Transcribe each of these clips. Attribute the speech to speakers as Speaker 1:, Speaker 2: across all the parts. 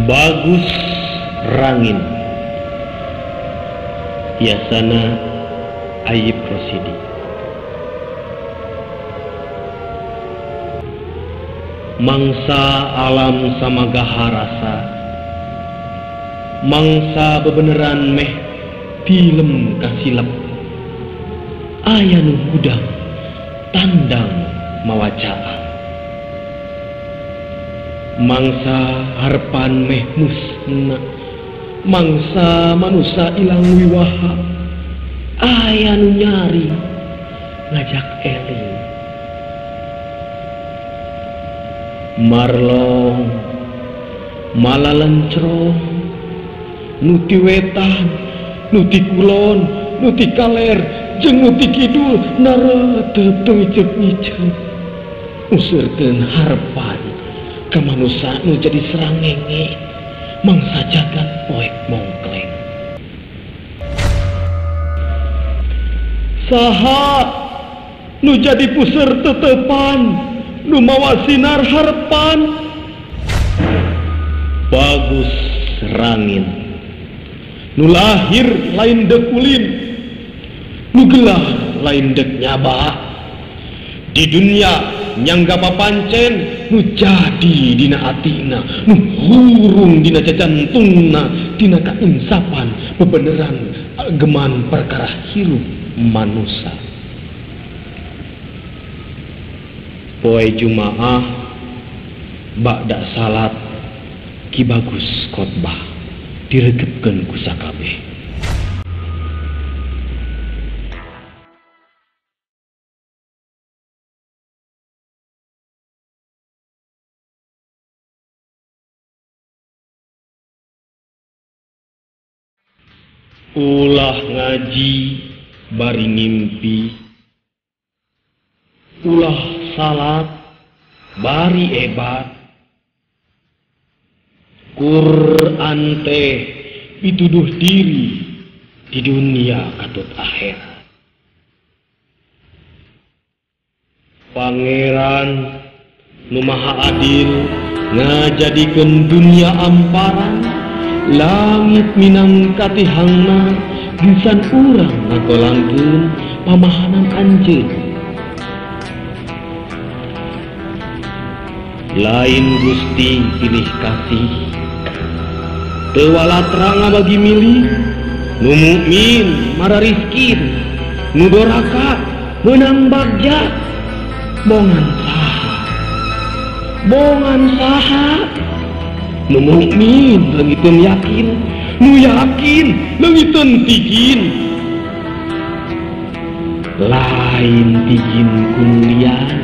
Speaker 1: Bagus Rangin, Yasana Ayib Rosidi. Mangsa alam samagaha rasa, mangsa bebeneran meh tilem kasilep, aya nu hudang tandang mawacaan. Mangsa harpan meh musna, mangsa manusa ilang wiwaha, aya nu nyari ngajak eling. Marlong malalencrong, nu ti wetan, nu ti kulon, nu ti kaler, jeung nu ti kidul naretep teu ngiceup-ngiceup, useurkeun harepan ka manusa nu jadi serangenge, mangsa jagat poek mongkleng. Saha nu jadi puser tetepan, nu mawa sinar harepan? Bagus Rangin, nu lahir lain dek ulin, nu gelah lain dek nyaba, di dunia nyangga papancen, nu jadi dina atina, nu hurung dina jajantungna, dina kainsapan bebeneran ageman perkara hirup manusa. Poe Jumaah ba'da salat Ki Bagus khotbah diregepkeun ku sakabeh. Ulah ngaji bari ngimpi, ulah salat bari ebat. Quran teh pituduh diri di dunia katut akhirat. Pangeran nu maha adil ngajadikeun dunia amparan, langit minang katihangna, gisan urang ngagolangkeun pamahanan anjeun. Lain Gusti pilih kasih, teu walatra ngabagi milih, nu mukmin marariskin, nu doraka meunang bagja. Bongan saha, bongan saha, nu mukmin leungiteun yakin, nu yakin leungiteun tigin. Lain tigin kulian,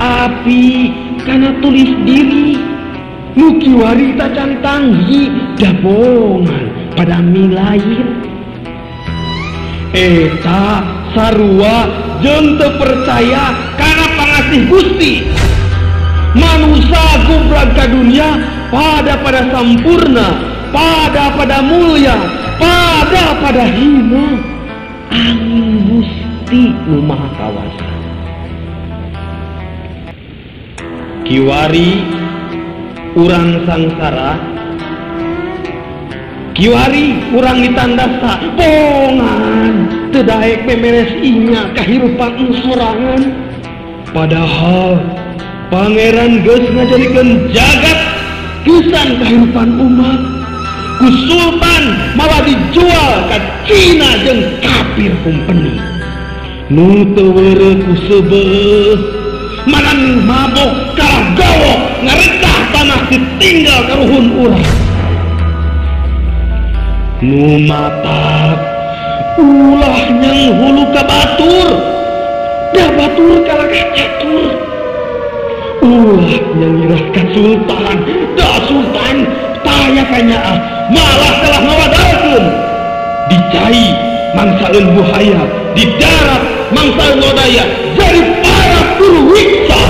Speaker 1: api kana tulis diri, nu kiwari tacan tanghi, dabongan pada milain. Eta sarua jeung teu percaya kana pangasih Gusti. Manusa gublag ka dunia pada pada sampurna, pada pada mulia, pada pada hina. Angin Gusti nu Maha Kawasa. Kiwari urang sangsara, kiwari urang ditandasa, bongan teu daek memeres inya kahirupan sorangan. Padahal Pangeran geus ngajadikeun jagat pisan kahirupan umat. Ku sultan malah dijual ka Cina jeung kafir kumpeni. Nu teu weureuh ku seubeuh, manan mabok kalah gawok ngarekah tanah ditinggal karuhun urang. Nu matak ulah nyang hulu ka batur, da batur kalah ka catur. Ulah nyangirah ka sultan, da sultan taya kanyaah malah kalah ngawadalkeun. Dicai mangsaeun buhaya, di darat mangsaeun lodaya, jadi para purwiksa.